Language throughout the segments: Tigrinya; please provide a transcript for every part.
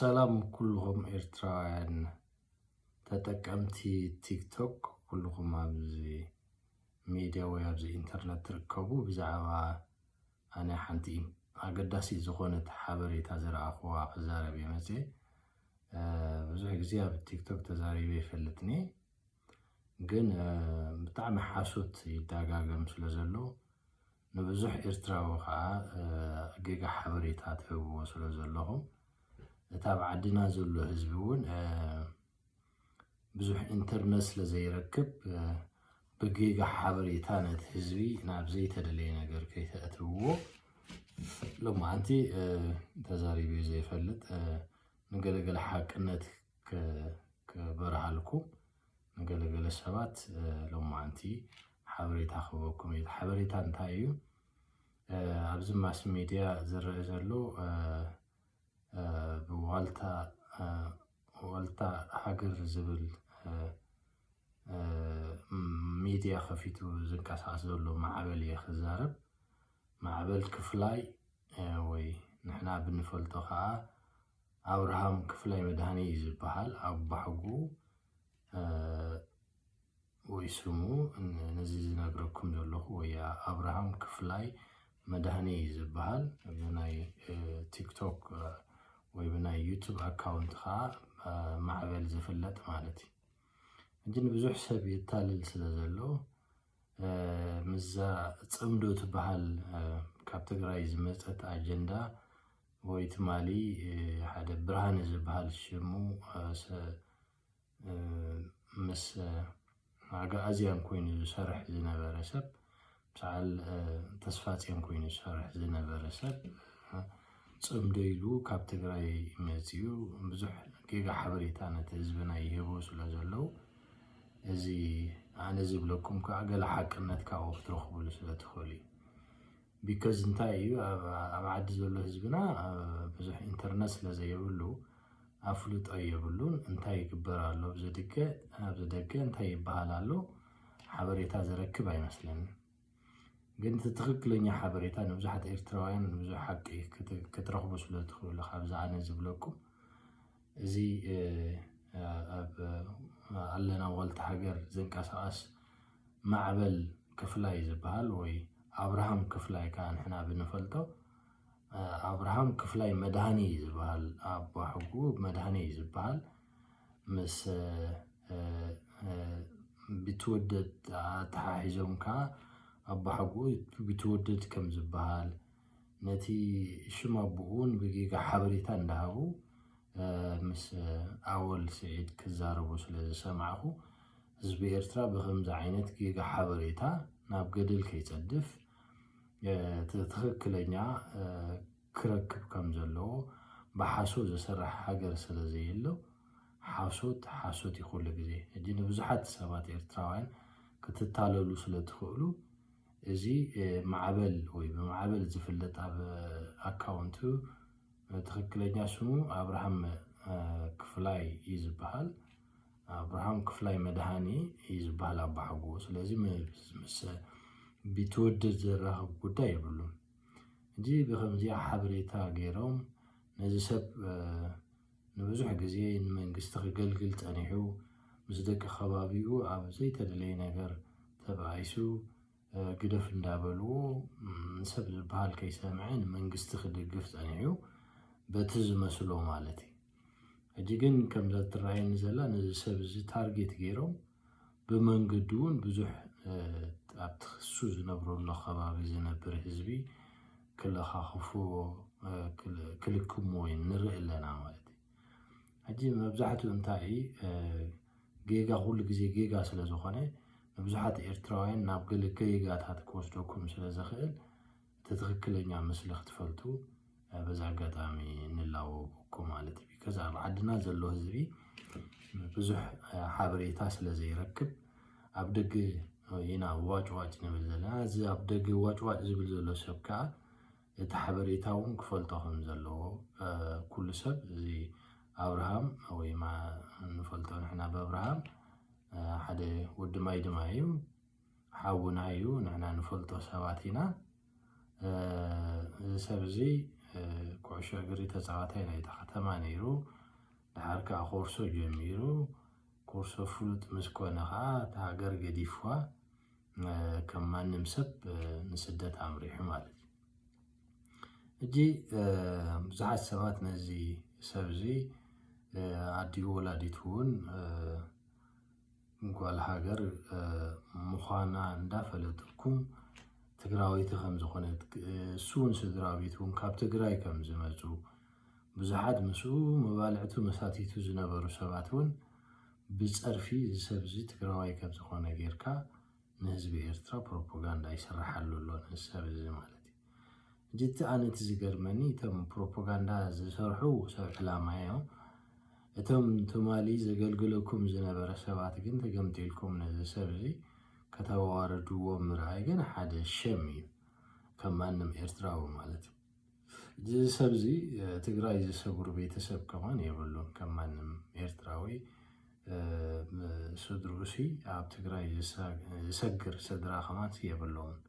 ሰላም ኩልኹም ኤርትራውያን ተጠቀምቲ ቲክቶክ፣ ኩልኹም ኣብዚ ሜድያ ወይ ኣብዚ ኢንተርነት ትርከቡ፣ ብዛዕባ ኣነ ሓንቲ ኣገዳሲ ዝኾነት ሓበሬታ ዝረኣኹዋ ክዛረብ እየ መፅየ። ብዙሕ ግዜ ኣብ ቲክቶክ ተዛሪበ ይፈልጥኒ፣ ግን ብጣዕሚ ሓሶት ይደጋገም ስለ ዘሎ፣ ንብዙሕ ኤርትራዊ ከዓ ጌጋ ሓበሬታ ትህብዎ ስለ ዘለኹም፣ እታ ኣብ ዓድና ዘሎ ህዝቢ እውን ብዙሕ ኢንተርነት ስለ ዘይረክብ፣ ብጌጋ ሓበሬታ ነቲ ህዝቢ ናብ ዘይተደለየ ነገር ከይተእትውዎ ሎማዓንቲ ተዛሪበ ዘይፈልጥ፣ ንገለገለ ሓቅነት ከበርሃልኩም፣ ንገለገለ ሰባት ሎማዓንቲ ሓበሬታ ክህበኩም እዩ። ሓበሬታ እንታይ እዩ? ኣብዚ ማስ ሚድያ ዝረአ ዘሎ ብዋልታ ዋልታ ሃገር ዝብል ሚድያ ከፊቱ ዝንቀሳቀስ ዘሎ ማዕበል እየ ክዛረብ። ማዕበል ክፍላይ ወይ ንሕና ብንፈልጦ ከዓ ኣብርሃም ክፍላይ መድሃኒ እዩ ዝበሃል። ኣባሕጉ ወይ ስሙ ነዚ ዝነግረኩም ዘለኹ ወይ ኣብርሃም ክፍላይ መድሃኒ እዩ ዝበሃል። ብናይ ቲክቶክ ወይ ብናይ ዩቱብ ኣካውንት ከዓ ማዕበል ዝፍለጥ ማለት እዩ። ሕጂ ንብዙሕ ሰብ የታልል ስለ ዘሎ፣ ምዛ ፅምዶ ትበሃል ካብ ትግራይ ዝመፀት ኣጀንዳ ወይ ትማሊ ሓደ ብርሃነ ዝበሃል ሽሙ ምስ ኣግኣዝያን ኮይኑ ዝሰርሕ ዝነበረ ሰብ፣ ምስ በዓል ተስፋፅዮን ኮይኑ ዝሰርሕ ዝነበረ ሰብ ፅምዶ ኢሉ ካብ ትግራይ መፅዩ ብዙሕ ጌጋ ሓበሬታ ነቲ ህዝብና ይህቡ ስለ ዘለዉ፣ እዚ ኣነ ዝብለኩም ከዓ ገለ ሓቅነት ካብኡ ክትረኽብሉ ስለ ትኽእሉ እዩ። ቢካዝ እንታይ እዩ፣ ኣብ ዓዲ ዘሎ ህዝብና ብዙሕ ኢንተርነት ስለ ዘየብሉ ኣፍልጦ የብሉን። እንታይ ይግበር ኣሎ ኣብዚ ደገ፣ ኣብዚ ደገ እንታይ ይበሃል ኣሎ ሓበሬታ ዝረክብ ኣይመስለንን። ግን እቲ ትኽክለኛ ሓበሬታ ንብዙሓት ኤርትራውያን ንብዙሕ ሓቂ ክትረኽቡ ስለ ትኽእሉ ካብዚ ኣነ ዝብለኩም፣ እዚ ኣብ ኣለና ዋልታ ሃገር ዝንቀሳቐስ ማዕበል ክፍላይ ዝበሃል ወይ ኣብርሃም ክፍላይ ከዓ ንሕና ብንፈልጦ ኣብርሃም ክፍላይ መድሃኒ ዝበሃል ኣቦ ሕጉ መድሃኒ ዝበሃል ምስ ቢትወደድ ኣተሓሒዞም ከዓ ኣቦ ሕጉ ቢትወደድ ከም ዝበሃል ነቲ ሽም ኣቦኡ እውን ብጌጋ ሓበሬታ እንዳሃቡ ምስ ኣወል ስዒድ ክዛረቡ ስለ ዝሰማዕኹ ህዝቢ ኤርትራ ብከምዚ ዓይነት ጌጋ ሓበሬታ ናብ ገደል ከይፀድፍ ትኽክለኛ ክረክብ ከም ዘለዎ ብሓሶት ዝሰርሕ ሃገር ስለ ዘየሎ ሓሶት ሓሶት እዩ ኩሉ ግዜ። ሕጂ ንብዙሓት ሰባት ኤርትራውያን ክትታለሉ ስለ ትኽእሉ እዚ ማዕበል ወይ ብማዕበል ዝፍለጥ ኣብ ኣካውንቱ ትኽክለኛ ስሙ ኣብርሃም ክፍላይ እዩ ዝበሃል። ኣብርሃም ክፍላይ መድሃኒ እዩ ዝበሃል ኣባሓጎ። ስለዚ ምስ ቢትወደድ ዘራኽብ ጉዳይ የብሉን። እንጂ ብኸምዚኣ ሓበሬታ ገይሮም ነዚ ሰብ ንብዙሕ ግዜ ንመንግስቲ ክገልግል ጸኒሑ ምስ ደቂ ከባቢኡ ኣብ ዘይተደለየ ነገር ተባኢሱ ግደፍ እንዳበልዎ ንሰብ ዝበሃል ከይሰምዐ ንመንግስቲ ክድግፍ ጸኒሑ በቲ ዝመስሎ ማለት እዩ። ሕጂ ግን ከምዛ ትረኣየኒ ዘላ ነዚ ሰብ እዚ ታርጌት ገይሮም ብመንገዲ እውን ብዙሕ ኣብቲ ክሱ ዝነብረሉ ከባቢ ዝነብር ህዝቢ ክለኻኽፍዎ ክልክምዎ ንርኢ ኣለና ማለት እዩ። ሕጂ መብዛሕትኡ እንታይ ጌጋ ኩሉ ግዜ ጌጋ ስለ ዝኾነ ንብዙሓት ኤርትራውያን ናብ ገለ ጌጋታት ክወስደኩም ስለ ዝኽእል እቲ ትኽክለኛ ምስሊ ክትፈልጡ በዚ ኣጋጣሚ ንላወወኩም ማለት እዩ። ከዚ ኣብ ዓድና ዘሎ ህዝቢ ብዙሕ ሓበሬታ ስለ ዘይረክብ ኣብ ደገ ኢና ዋጭዋጭ ንብል ዘለና። እዚ ኣብ ደገ ዋጭዋጭ ዝብል ዘሎ ሰብ ከዓ እቲ ሓበሬታ እውን ክፈልጦ ከም ዘለዎ ኩሉ ሰብ እዚ ኣብርሃም ወይ ንፈልጦ ንሕና ብኣብርሃም ሓደ ወዲ ማይ ድማ እዩ። ሓውና እዩ፣ ንሕና ንፈልጦ ሰባት ኢና። እዚ ሰብ እዚ ኩዕሾ ኩዕሾ እግሪ ተፃዋታይ ናይታ ከተማ ነይሩ። ድሓር ከዓ ኮርሶ ጀሚሩ። ኮርሶ ፍሉጥ ምስ ኮነ ከዓ እታ ሃገር ገዲፍዋ ከም ማንም ሰብ ንስደት ኣምሪሑ ማለት እዩ። እጂ ብዙሓት ሰባት ነዚ ሰብ እዚ ኣዲኡ ወላዲቱ እውን ጓል ሃገር ምዃና እንዳፈለጥኩም ትግራወይቲ ከም ዝኾነት እሱን ስድራ ቤት እውን ካብ ትግራይ ከም ዝመፁ ብዙሓት ምስኡ መባልዕቱ መሳቲቱ ዝነበሩ ሰባት እውን ብፀርፊ እዚ ሰብ እዚ ትግራዋይ ከም ዝኾነ ጌርካ ንህዝቢ ኤርትራ ፕሮፓጋንዳ ይስርሓሉ ኣሎ። ንሰብ እዚ ማለት እዩ። ሕጂ እቲ ኣነ እቲ ዝገርመኒ እቶም ፕሮፓጋንዳ ዝሰርሑ ሰብ ዕላማ እዮም። እቶም ትማሊ ዘገልግለኩም ዝነበረ ሰባት ግን ተገምጢልኩም ነዚ ሰብ እዚ ከተዋርድዎ ምርኣይ ግን ሓደ ሸም እዩ፣ ከም ማንም ኤርትራዊ ማለት እዩ። እዚ ሰብ እዚ ትግራይ ዝሰግሩ ቤተሰብ ከማን የብሉን። ከም ማንም ኤርትራዊ ስድርኡሲ ኣብ ትግራይ ዝሰግር ስድራ ከማንሲ የብሎምን።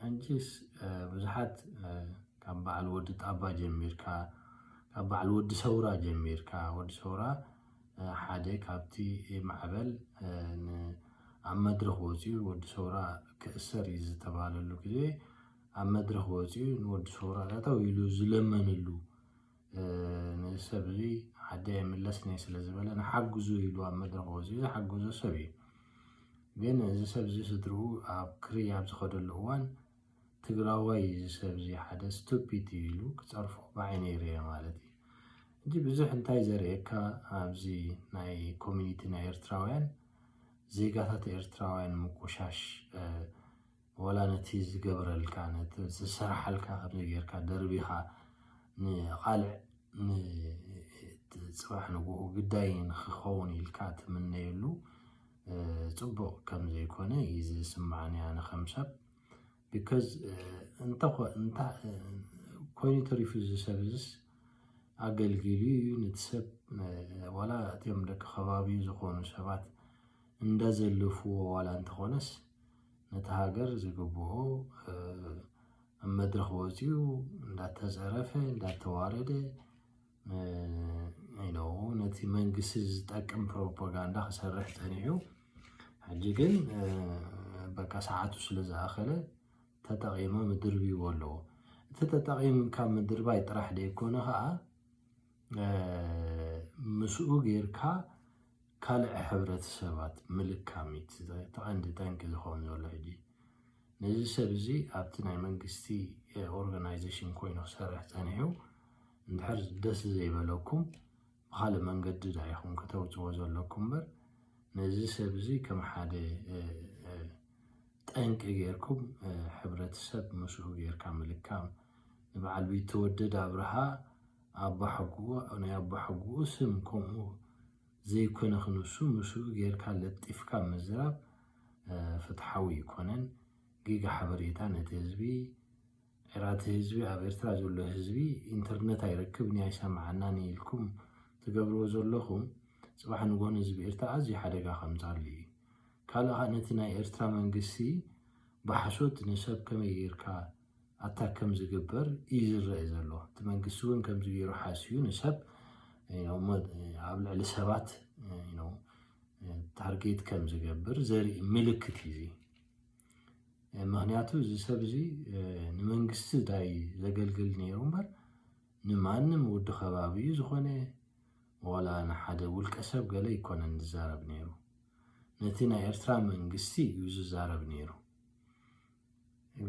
እንጂስ ብዙሓት ካብ በዓል ወዲ ጣባ ጀሚርካ፣ ካብ በዓል ወዲ ሰውራ ጀሚርካ፣ ወዲ ሰውራ ሓደ ካብቲ ማዕበል ኣብ መድረኽ ወፂኡ ወዲ ሰውራ ክእሰር እዩ ዝተባለሉ ግዜ ኣብ መድረኽ ወፂኡ ንወዲ ሰውራ ጠጠው ኢሉ ዝለመንሉ ንሰብ እዚ ዓዲ ኣይምለስን እየ ስለ ዝበለ ንሓግዙ ኢሉ ኣብ መድረኽ ወፂኡ ዝሓገዞ ሰብ እዩ። ግን እዚ ሰብ እዚ ስድርኡ ኣብ ክሪ ኣብ ዝኸደሉ እዋን ትግራዋይ እዚ ሰብ እዚ ሓደ ስቱፒድ ኢሉ ክፀርፎ ብዓይነይ ርእየ ማለት እዩ። እንጂ ብዙሕ እንታይ ዘርእየካ ኣብዚ ናይ ኮሚኒቲ ናይ ኤርትራውያን ዜጋታት ኤርትራውያን ምቁሻሽ ወላ ነቲ ዝገብረልካ ነቲ ዝሰራሓልካ ከምዚ ጌርካ ደርቢኻ ንቓልዕ ጽባሕ ንግሆ ግዳይ ንክኸውን ኢልካ ትምነየሉ ጽቡቕ ከም ዘይኮነ እዩ ዝስምዓኒ ኣነ ከም ሰብ። ቢካዝ እንተ እንተ ኮይኑ ተሪፉ እዚ ሰብ እዚስ ኣገልጊሉ እዩ ነቲ ሰብ ዋላ እቲኦም ደቂ ከባቢ ዝኾኑ ሰባት እንዳዘለፍዎ ዋላ እንተኾነስ ነቲ ሃገር ዝግብኦ ኣብ መድረኽ ወፂኡ እንዳተፀረፈ እንዳተዋረደ ነው ነቲ መንግስቲ ዝጠቅም ፕሮፓጋንዳ ክሰርሕ ፀኒሑ። ሕጂ ግን በቃ ሰዓቱ ስለ ዝኣኸለ ተጠቒመ ምድርብይዎ ኣለዎ። እቲ ተጠቒምካ ምድርባይ ጥራሕ ደይኮነ ከዓ ምስኡ ጌርካ ካልዕ ሕብረተሰባት ምልካም እዩ እቲ ቀንዲ ጠንቂ ዝኸውን ዘሎ። ሕጂ ነዚ ሰብ እዚ ኣብቲ ናይ መንግስቲ ኦርጋናይዜሽን ኮይኑ ክሰርሕ ፀኒሑ እንድሕር ደስ ዘይበለኩም ብካልእ መንገዲ ዳ ኢኹም ከተውፅዎ ዘለኩም እምበር ነዚ ሰብ እዚ ከም ሓደ ጠንቂ ጌርኩም ሕብረተሰብ ምስኡ ጌርካ ምልካም ንበዓል ቢተወደድ ኣብርሃ ኣባሓጉኡ ናይ ኣባሓጉኡ ስም ከምኡ ዘይኮነ ክንሱ ምስኡ ጌርካ ለጢፍካ ምዝራብ ፍትሓዊ ይኮነን። ጌጋ ሓበሬታ ነቲ ህዝቢ ዕራቲ ህዝቢ ኣብ ኤርትራ ዘሎ ህዝቢ ኢንተርነት ኣይረክብን ኣይሰምዓናን ኢልኩም ትገብርዎ ዘለኹም ጽባሕ ንግሆ ንህዝቢ ኤርትራ ኣዝዩ ሓደጋ ከምጻሉ እዩ። ካልእ ከዓ ነቲ ናይ ኤርትራ መንግስቲ ብሓሶት ንሰብ ከመይ ጌርካ ኣታክ ከም ዝግበር እዩ ዝረአ ዘሎ። እቲ መንግስቲ እውን ከምዚ ገይሩ ሓስዩ ንሰብ ኣብ ልዕሊ ሰባት ታርጌት ከም ዝገብር ዘርኢ ምልክት እዩ። ምክንያቱ እዚ ሰብ እዚ ንመንግስቲ ዳይ ዘገልግል ነይሩ እምበር ንማንም ወዲ ከባቢ እዩ ዝኾነ ዋላ ንሓደ ውልቀ ሰብ ገለ ይኮነን ዝዛረብ ነይሩ። ነቲ ናይ ኤርትራ መንግስቲ እዩ ዝዛረብ ነይሩ።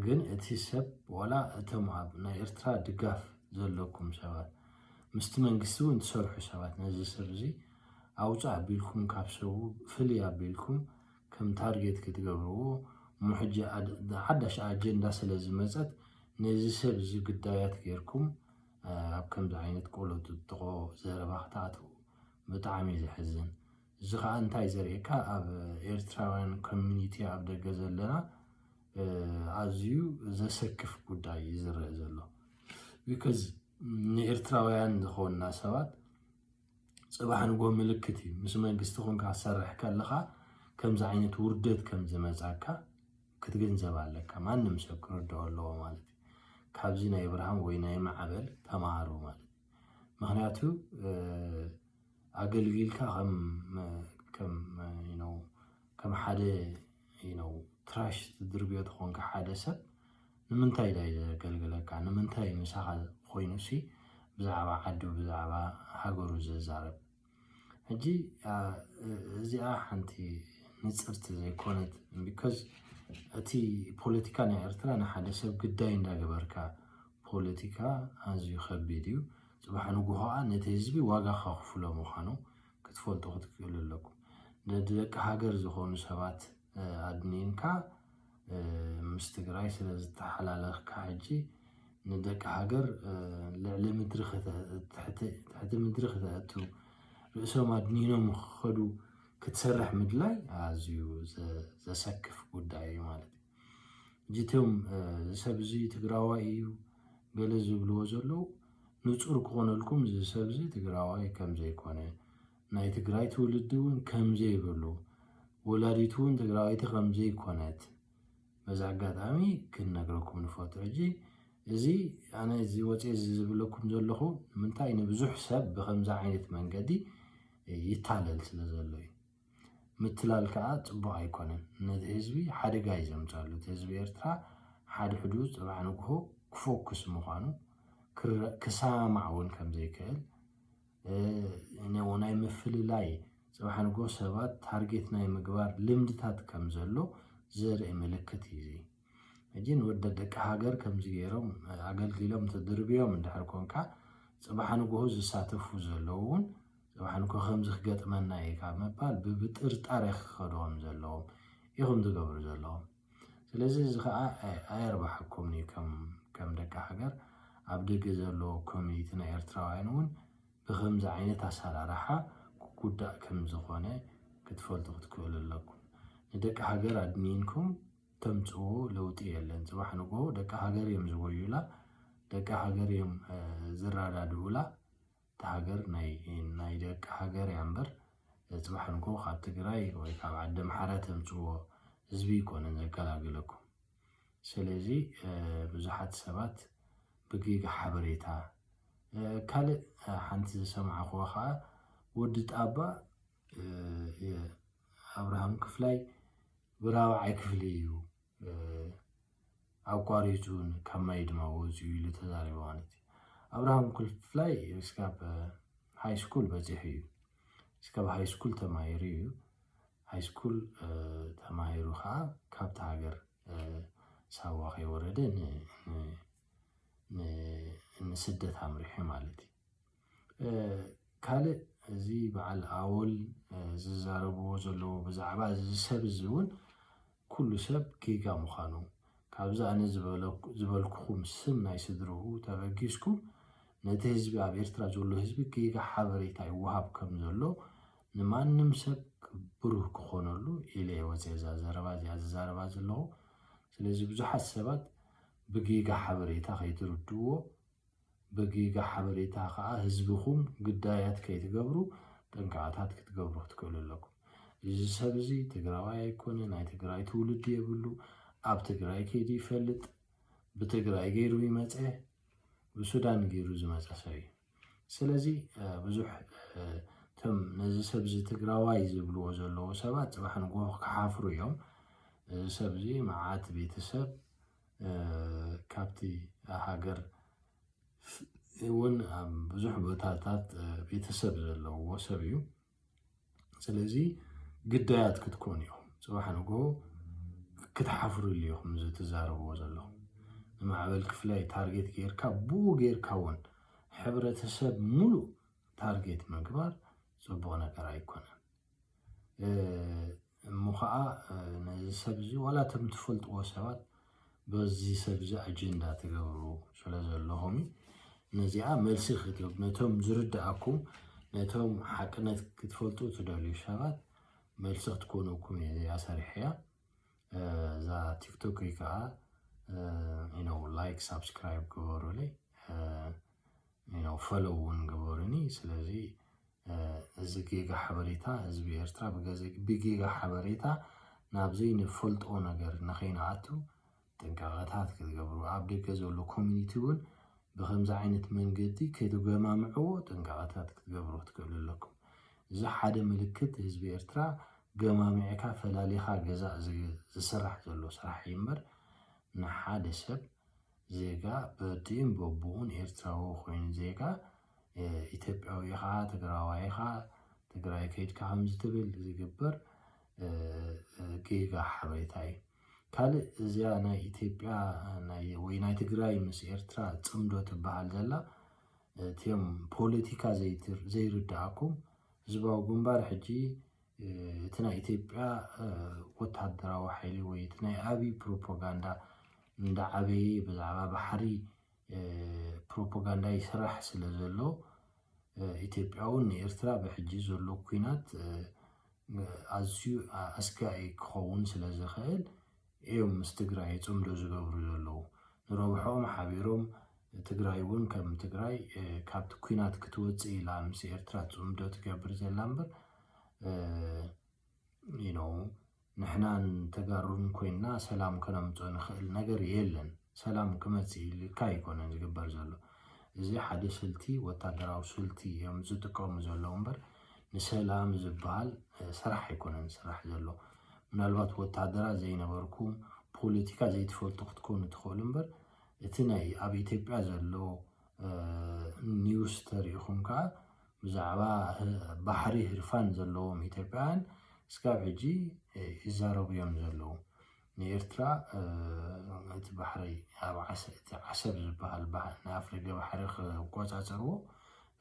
ግን እቲ ሰብ ዋላ እቶም ኣብ ናይ ኤርትራ ድጋፍ ዘለኩም ሰባት ምስቲ መንግስቲ እውን ትሰርሑ ሰባት ነዚ ሰብ እዚ ኣውፅእ ኣቢልኩም ካብ ሰቡ ፍልይ ኣቢልኩም ከም ታርጌት ክትገብርዎ እሞ ሕጂ ሓዳሽ ኣጀንዳ ስለ ዝመፀት ነዚ ሰብ እዚ ግዳያት ጌርኩም ኣብ ከምዚ ዓይነት ቆሎ ጥጥቆ ዘረባ ክትኣትዉ ብጣዕሚ እዩ ዘሕዝን። እዚ ከዓ እንታይ ዘርእየካ ኣብ ኤርትራውያን ኮሚኒቲ ኣብ ደገ ዘለና ኣዝዩ ዘሰክፍ ጉዳይ እዩ ዝረአ ዘሎ። ቢካዝ ንኤርትራውያን ዝኾንና ሰባት ፅባሕ ንጎ ምልክት እዩ። ምስ መንግስቲ ኮንካ ክሰርሕ ከለኻ ከምዚ ዓይነት ውርደት ከም ዝመፃካ ክትግንዘብ ኣለካ። ማንም ሰብ ክርድኦ ኣለዎ ማለት እዩ። ካብዚ ናይ ኣብርሃም ወይ ናይ ማዕበል ተማሃሩ ማለት እዩ። ምክንያቱ ኣገልጊልካ ከም ሓደ ትራሽ ትድርብዮ ተኾንካ ሓደ ሰብ ንምንታይ ዳይ ዘገልግለካ? ንምንታይ ምሳኻ ኮይኑ ሲ ብዛዕባ ዓዱ ብዛዕባ ሃገሩ ዘዛረብ? ሕጂ እዚኣ ሓንቲ ንፅርቲ ዘይኮነት because እቲ ፖለቲካ ናይ ኤርትራ ንሓደ ሰብ ግዳይ እንዳገበርካ ፖለቲካ ኣዝዩ ከቢድ እዩ። ፅባሕ ንጉሆ ከዓ ነቲ ህዝቢ ዋጋ ከኽፍሎ ምዃኑ ክትፈልጡ ክትክእሉ ኣለኩም። ንደቂ ሃገር ዝኾኑ ሰባት ኣድኒንካ ምስ ትግራይ ስለ ዝተሓላለኽካ ሕጂ ንደቂ ሃገር ልዕሊ ምድሪ ትሕቲ ምድሪ ክተእቱ ርእሶም ኣድኒኖም ክኸዱ ክትሰርሕ ምድላይ ኣዝዩ ዘሰክፍ ጉዳይ እዩ ማለት እዩ። እቶም እዚ ሰብ እዚ ትግራዋይ እዩ ገለ ዝብልዎ ዘለዉ ንፁር ክኾነልኩም እዚ ሰብ እዚ ትግራዋይ ከም ዘይኮነ ናይ ትግራይ ትውልዲ እውን ከም ዘይብሉ ወላዲቱ እውን ትግራወይቲ ከም ዘይኮነት በዚ ኣጋጣሚ ክንነግረኩም ንፈቱ። ሕጂ እዚ ኣነ እዚ ወፅየ እዚ ዝብለኩም ዘለኹ ንምንታይ ንብዙሕ ሰብ ብከምዚ ዓይነት መንገዲ ይታለል ስለ ዘሎ እዩ። ምትላል ከዓ ፅቡቅ ኣይኮነን። ነቲ ህዝቢ ሓደጋ እዩ ዘምፀሉ። እቲ ህዝቢ ኤርትራ ሓድሕዱ ፅባሕ ንግሆ ክፎኩስ ምዃኑ ክሰማማዕ እውን ከም ዘይክእል ናይ ምፍልላይ ፅባሕ ንግሆ ሰባት ታርጌት ናይ ምግባር ልምድታት ከም ዘሎ ዘርኢ ምልክት እዩ። እዚ ሕጂ ንወደ ደቂ ሃገር ከምዚ ገይሮም ኣገልጊሎም ተድርብዮም እንድሕር ኮንካ ፅባሕ ንግሆ ዝሳተፉ ዘለዉ እውን ፅባሕ ንግሆ ከምዚ ክገጥመና እዩ ካብ ምባል ብብጥርጣረ ክኸድዎም ዘለዎም ኢኹም ትገብሩ ዘለዎም። ስለዚ እዚ ከዓ ኣየርባሓኩም እዩ ከም ደቂ ሃገር ኣብ ደገ ዘለዎ ኮሚኒቲ ናይ ኤርትራውያን እውን ብከምዚ ዓይነት ኣሰራርሓ ክጉዳእ ከም ዝኾነ ክትፈልጡ ክትክእሉ ኣለኩም። ንደቂ ሃገር ኣድኒንኩም ተምፅዎ ለውጢ የለን። ፅባሕ ንግሆ ደቂ ሃገር እዮም ዝጎዩላ፣ ደቂ ሃገር እዮም ዝረዳድኡላ። እቲ ሃገር ናይ ደቂ ሃገር እያ እምበር ፅባሕ ንግሆ ካብ ትግራይ ወይ ካብ ዓዲ ኣምሓራ ተምፅዎ ህዝቢ ኣይኮነን ዘገላግለኩም። ስለዚ ብዙሓት ሰባት ብጌጋ ሓበሬታ ካልእ ሓንቲ ዝሰማዕክዋ ከዓ ወዲ ጣባ ኣብርሃም ክፍላይ ብራብዓይ ክፍሊ እዩ ኣቋሪፁ ካብ ማይ ድማ ወፂኡ ኢሉ ተዛሪቡ ማለት እዩ። ኣብርሃም ክፍላይ እስካብ ሃይ ስኩል በፂሑ እዩ። እስካብ ሃይ ስኩል ተማሂሩ እዩ። ሃይ ስኩል ተማሂሩ ከዓ ካብቲ ሃገር ሳዋ ከይወረደ ንስደት ኣምሪሑ ማለት እዩ። ካልእ እዚ በዓል ኣወል ዝዛረብዎ ዘለዎ ብዛዕባ እዚ ሰብ እዚ እውን ኩሉ ሰብ ጌጋ ምዃኑ ካብዚ ኣነ ዝበልኩኹም ስም ናይ ስድርኡ ተበጊስኩም ነቲ ህዝቢ ኣብ ኤርትራ ዘሎ ህዝቢ ጌጋ ሓበሬታ ይወሃብ ከም ዘሎ ንማንም ሰብ ብሩህ ክኾነሉ ኢለ እየ ወፅየ እዛ ዘረባ እዚኣ ዝዛረባ ዘለኹ። ስለዚ ብዙሓት ሰባት ብጌጋ ሓበሬታ ከይትርድእዎ ብጌጋ ሓበሬታ ከዓ ህዝብኹም ግዳያት ከይትገብሩ ጥንቃቐታት ክትገብሩ ክትክእሉ ኣለኩም። እዚ ሰብ እዚ ትግራዋይ ኣይኮነ፣ ናይ ትግራይ ትውልዲ የብሉ፣ ኣብ ትግራይ ከይዱ ይፈልጥ፣ ብትግራይ ገይሩ ይመፀ፣ ብሱዳን ገይሩ ዝመፀ ሰብ እዩ። ስለዚ ብዙሕ እቶም ነዚ ሰብ እዚ ትግራዋይ ዝብልዎ ዘለዉ ሰባት ፅባሕ ንግሆ ክሓፍሩ እዮም። እዚ ሰብ እዚ መዓት ቤተሰብ ካብቲ ሃገር እውን ኣብ ብዙሕ ቦታታት ቤተሰብ ዘለውዎ ሰብ እዩ። ስለዚ ግዳያት ክትኮኑ ኢኹም። ፅባሕ ንግሆ ክትሓፍሩሉ ኢኹም እዚ ትዛረብዎ ዘለኹም። ንማዕበል ክፍላይ ታርጌት ጌርካ ብኡ ጌርካ እውን ሕብረተሰብ ሙሉእ ታርጌት ምግባር ፅቡቕ ነገር ኣይኮነን። እሞ ከዓ ነዚ ሰብ እዚ ዋላ እቶም ትፈልጥዎ ሰባት በዚ ሰብ እዚ ኣጀንዳ ትገብሩ ስለ ዘለኹም ነዚኣ መልሲ ክትህብ ነቶም ዝርድኣኩም ነቶም ሓቅነት ክትፈልጡ ትደልዩ ሰባት መልሲ ክትኮነኩም እየ እዚኣ ሰሪሐያ። እዛ ቲክቶክ ከዓ ላይክ ሳብስክራይብ ግበሩለይ፣ ፈሎው እውን ግበሩኒ። ስለዚ እዚ ጌጋ ሓበሬታ ህዝቢ ኤርትራ ብጌጋ ሓበሬታ ናብ ዘይንፈልጦ ነገር ንኸይንኣቱ ጥንቃቐታት ክትገብሩ፣ ኣብ ደገ ዘሎ ኮሚኒቲ እውን ብከምዚ ዓይነት መንገዲ ከይትገማምዕዎ ጥንቃቐታት ክትገብሩ ክትክእሉ ኣለኩም። እዚ ሓደ ምልክት ህዝቢ ኤርትራ ገማሚዕካ ፈላሊኻ ገዛእ ዝስራሕ ዘሎ ስራሕ እዩ እምበር ንሓደ ሰብ ዜጋ በዲን በብኡን ኤርትራዊ ኮይኑ ዜጋ ኢትዮጵያዊ ኢኻ ትግራዋይ ኢኻ ትግራይ ከይድካ ከምዚ ትብል ዝግበር ጌጋ ሓበሬታ እዩ። ካልእ እዚኣ ናይ ኢትዮጵያ ወይ ናይ ትግራይ ምስ ኤርትራ ፅምዶ ትበሃል ዘላ እቲም ፖለቲካ ዘይርዳእኩም ህዝባዊ ግንባር ሕጂ እቲ ናይ ኢትዮጵያ ወታደራዊ ሓይሊ ወይ እቲ ናይ ኣብይ ፕሮፓጋንዳ እንዳዓበየ ብዛዕባ ባሕሪ ፕሮፓጋንዳ ይስራሕ ስለ ዘሎ ኢትዮጵያ እውን ንኤርትራ ብሕጂ ዘሎ ኩናት ኣዝዩ ኣስጋኢ ክኸውን ስለ ዝኽእል እዮም ምስ ትግራይ ፅምዶ ዝገብሩ ዘለዉ። ንረብሖም ሓቢሮም ትግራይ እውን ከም ትግራይ ካብቲ ኩናት ክትወፅእ ኢላ ምስ ኤርትራ ፅምዶ ትገብር ዘላ እምበር you know ንሕናን ተጋሩን ኮይንና ሰላም ከነምፅኦ ንኽእል ነገር የለን። ሰላም ክመፅእ ኢልካ ኣይኮነን ዝግበር ዘሎ። እዚ ሓደ ስልቲ ወታደራዊ ስልቲ እዮም ዝጥቀሙ ዘለዉ እምበር ንሰላም ዝበሃል ስራሕ ኣይኮነን ዝስራሕ ዘሎ። ምናልባት ወታደራ ዘይነበርኩም ፖለቲካ ዘይትፈልጡ ክትኮኑ ትኽእሉ እምበር እቲ ናይ ኣብ ኢትዮጵያ ዘሎ ኒውስ ተሪኢኹም ከዓ ብዛዕባ ባሕሪ ህርፋን ዘለዎም ኢትዮጵያውያን እስካብ ሕጂ ይዛረቡ እዮም ዘለዉ። ንኤርትራ እቲ ባሕሪ ኣብ ዓሰብ ዝበሃል ንኣፍደገ ባሕሪ ክቆፃፀርዎ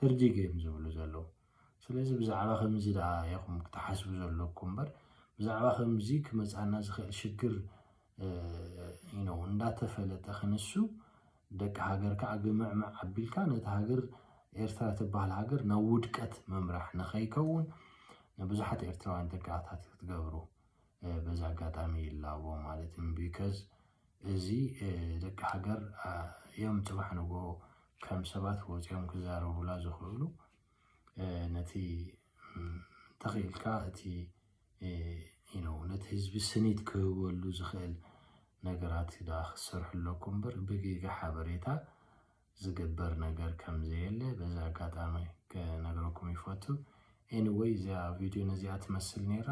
ህርዲግ እዮም ዝብሉ ዘለዉ። ስለዚ ብዛዕባ ከምዚ ደኣ ኢኹም ክትሓስቡ ዘለኩም እምበር ብዛዕባ ከምዚ ክመፃና ዝኽእል ሽግር you know እንዳተፈለጠ ክንሱ ደቂ ሃገር ከዓ ግምዕምዕ ኣቢልካ ነቲ ሃገር ኤርትራ ትበሃል ሃገር ናብ ውድቀት ምምራሕ ንኸይከውን ንብዙሓት ኤርትራውያን ጥንቃቐታት ክትገብሩ በዚ ኣጋጣሚ ይላቦ ማለት እዩ። because እዚ ደቂ ሃገር እዮም ፅባሕ ንግሆ ከም ሰባት ወፂኦም ክዛረቡላ ዝኽእሉ ነቲ ተኽኢልካ እቲ you know ነቲ ህዝቢ ስኒት ክህበሉ ዝኽእል ነገራት ደኣ ክትሰርሑ ኣለኩም እምበር ብጌጋ ሓበሬታ ዝግበር ነገር ከም ዘየለ በዚ ኣጋጣሚ ክነግረኩም ይፈቱ። Anyway እዚኣ ቪድዮ ነዚኣ ትመስል ነይራ።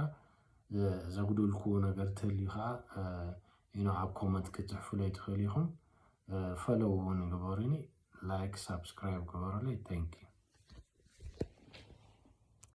ዘጉደልክዎ ነገር ተልዩ ከዓ you know ኣብ ኮመንት ክትፅሕፉለይ ትኽእሉ ኢኹም። ፈለው እውን ግበሩኒ። ላይክ ሳብስክራይብ ግበሩለይ። Thank you።